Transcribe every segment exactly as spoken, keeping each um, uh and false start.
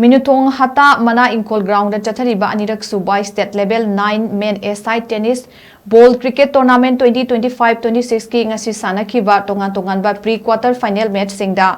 ꯃꯤꯅꯨꯊꯣꯡ ꯍꯇꯥ ꯃꯅꯥ ꯏꯪꯈꯣꯜ ꯒ꯭ꯔꯥꯎꯟꯗ ꯆꯠꯊꯔꯤꯕ ꯑꯅꯤꯔꯛ ꯁꯨꯕ state level nine men a side tennis ball cricket tournament twenty twenty five twenty ꯁꯤꯛꯁꯀꯤ ꯉꯁꯤ ꯁꯥꯟꯅꯈꯤꯕ ꯇꯣꯉꯥꯟ ꯇꯣꯉꯥꯟꯕ ꯄ꯭ꯔꯤ ꯀ꯭ꯋꯥꯇꯔ ꯐꯥꯏꯅꯦꯜ ꯃꯦꯠꯆꯁꯤꯡꯗ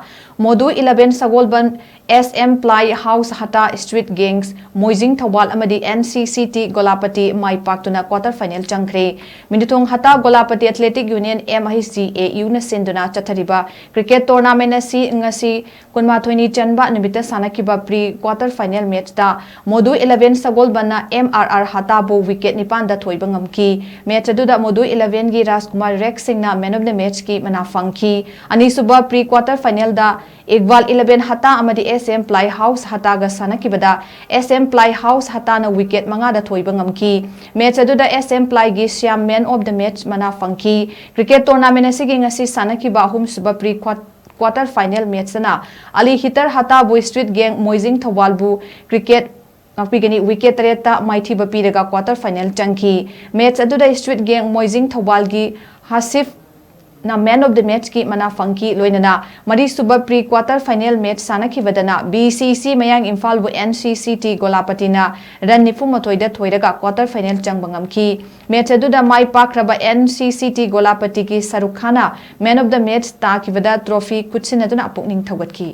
ꯃꯣꯗꯨ eleven Sagolband, S M ply house Hatta, street gangs Moijing Thoubal ꯑꯃꯗꯤ N C C T Golapati ꯃꯥꯏ ꯄꯥꯛꯇꯨꯅ ꯀ꯭ꯋꯥꯇꯔ ꯐꯥꯏꯅꯦꯜ ꯆꯪꯈ꯭ꯔꯦ꯫ Minuthong Hatta Golapati athletic union, M H C A ꯌꯨꯅ ꯁꯤꯟꯗꯨꯅ ꯆꯠꯊꯔꯤꯕ ꯀ꯭ꯔꯤꯀꯦꯠ ꯇꯣꯔꯅꯥꯃꯦꯟ ꯑꯁꯤ ꯉꯁꯤ ꯀꯨꯟꯃꯥꯊꯣꯏꯅꯤ ꯆꯟꯕ ꯅꯨꯃꯤꯠꯇ ꯁꯥꯟꯅꯈꯤꯕ ꯄ꯭ꯔꯤ ꯀ꯭ꯋꯥꯇꯔ ꯐꯥꯏꯅꯦꯜ ꯃꯦꯠꯆꯇ ꯃꯣꯗꯨ ꯏꯂꯚꯦꯟ ꯁꯒꯣꯜꯕꯟꯅ ꯑꯦꯝ ꯑꯥꯔ ꯑꯥꯔ ꯍꯇꯥꯕꯨ ꯋꯤꯀꯦꯠ ꯅꯤꯄꯥꯟꯗ ꯊꯣꯏꯕ ꯉꯝꯈꯤ꯫ ꯃꯦꯠꯆ ꯑꯗꯨꯗ ꯃꯣꯗꯨ ꯏꯂꯚꯦꯟꯒꯤ ꯔꯥꯖꯀꯨꯃꯥꯔ ꯔꯦꯛ ꯁꯤꯡꯅ ꯃꯦꯟ ꯑꯣꯐ ꯗ ꯃꯦꯠꯆꯀꯤ ꯃꯅꯥ ꯐꯪꯈꯤ꯫ ꯑꯅꯤꯁꯨꯕ ꯄ꯭ꯔꯤ ꯀ꯭ꯋꯥꯇꯔ ꯐꯥꯏꯅꯦꯜꯗ ꯏꯛꯕꯥꯜ ꯏꯂꯚꯦꯟ ꯍꯇꯥ ꯑꯃꯗꯤ ꯑꯦꯁ ꯑꯦꯝ ꯄ꯭ꯂꯥꯏ ꯍꯥꯎꯁ ꯍꯇꯥꯒ ꯁꯥꯟꯅꯈꯤꯕꯗ ꯑꯦꯁ ꯑꯦꯝ ꯄ꯭ꯂꯥꯏ ꯍꯥꯎꯁ ꯍꯇꯥꯅ ꯋꯤꯀꯦꯠ ꯃꯉꯥꯗ ꯊꯣꯏꯕ ꯉꯝꯈꯤ꯫ ꯃꯦꯠꯆ ꯑꯗꯨꯗ ꯑꯦꯁ ꯑꯦꯝ ꯄ꯭ꯂꯥꯏꯒꯤ Shyam man of the match ꯃꯅꯥ ꯐꯪꯈꯤ꯫ ꯀ꯭ꯔꯤꯀꯦꯠ ꯇꯣꯔꯅꯥꯃꯦꯟ ꯑꯁꯤꯒꯤ ꯉꯁꯤ ꯁꯥꯟꯅꯈꯤꯕ ꯑꯍꯨꯝꯁꯨꯕ ꯄ꯭ꯔꯤ ꯀ꯭ꯋꯥ-, ꯀ꯭ꯋꯥꯇꯔ ꯐꯥꯏꯅꯦꯜ ꯃꯦꯠꯆꯇꯅ ꯑꯂꯤ ꯍꯤꯇꯔ ꯍꯇꯥꯕꯨ ꯁ꯭ꯇ꯭ꯔꯤꯠ ꯒꯦꯡ ꯃꯣꯏꯖꯤꯡ ꯊꯧꯕꯥꯜꯕꯨ ꯀ꯭ꯔꯤꯀꯦꯠ ꯉꯥꯛꯄꯤꯒꯅꯤ, ꯋꯤꯀꯦꯠ ꯇꯔꯦꯠꯇ ꯃꯥꯏꯊꯤꯕ ꯄꯤꯔꯒ ꯀ꯭ꯋꯥꯇꯔ ꯐꯥꯏꯅꯦꯜ ꯆꯪꯈꯤ꯫ ꯃꯦꯠꯆ ꯑꯗꯨꯗ ꯁ꯭ꯇ꯭ꯔꯤꯠ ꯒꯦꯡ ꯃꯣꯏꯖꯤꯡ ꯊꯧꯕꯥꯜꯒꯤ ꯍꯥꯁꯤꯐꯅ ꯃꯦꯟ ꯑꯣꯐ ꯗ ꯃꯦꯠꯆꯀꯤ ꯃꯅꯥ ꯐꯪꯈꯤ꯫ ꯂꯣꯏꯅꯅ ꯃꯔꯤꯁꯨꯕ ꯄ꯭ꯔꯤ ꯀ꯭ꯋꯥꯇꯔ ꯐꯥꯏꯅꯦꯜ ꯃꯦꯠꯆ ꯁꯥꯟꯅꯈꯤꯕꯗꯅ ꯕꯤ ꯁꯤ ꯁꯤ ꯃꯌꯥꯡ ꯏꯝꯐꯥꯜꯕꯨ and C C T ꯒꯣꯂꯥꯄꯇꯤꯅ run ꯅꯤꯐꯨ ꯃꯥꯊꯣꯏꯗ ꯊꯣꯏꯔꯒ ꯀ꯭ꯋꯥꯇꯔ ꯐꯥꯏꯅꯦꯜ ꯆꯪꯕ ꯉꯝꯈꯤ꯫ ꯃꯦꯠꯆ ꯑꯗꯨꯗ ꯃꯥꯏ ꯄꯥꯛꯈ꯭ꯔꯕ ꯑꯦꯟ ꯁꯤ ꯁꯤ ꯇꯤ ꯒꯣꯂꯥꯄꯇꯤꯒꯤ ꯁꯔꯨꯛ ꯈꯥꯟꯅ ꯃꯦꯟ ꯑꯣꯐ ꯗ ꯃꯦꯠꯆ ꯇꯥꯈꯤꯕꯗ ꯇ꯭ꯔꯣꯐꯤ ꯈꯨꯠꯁꯤꯟꯅꯗꯨꯅ ꯄꯨꯛꯅꯤꯡ ꯊꯧꯒꯠꯈꯤ꯫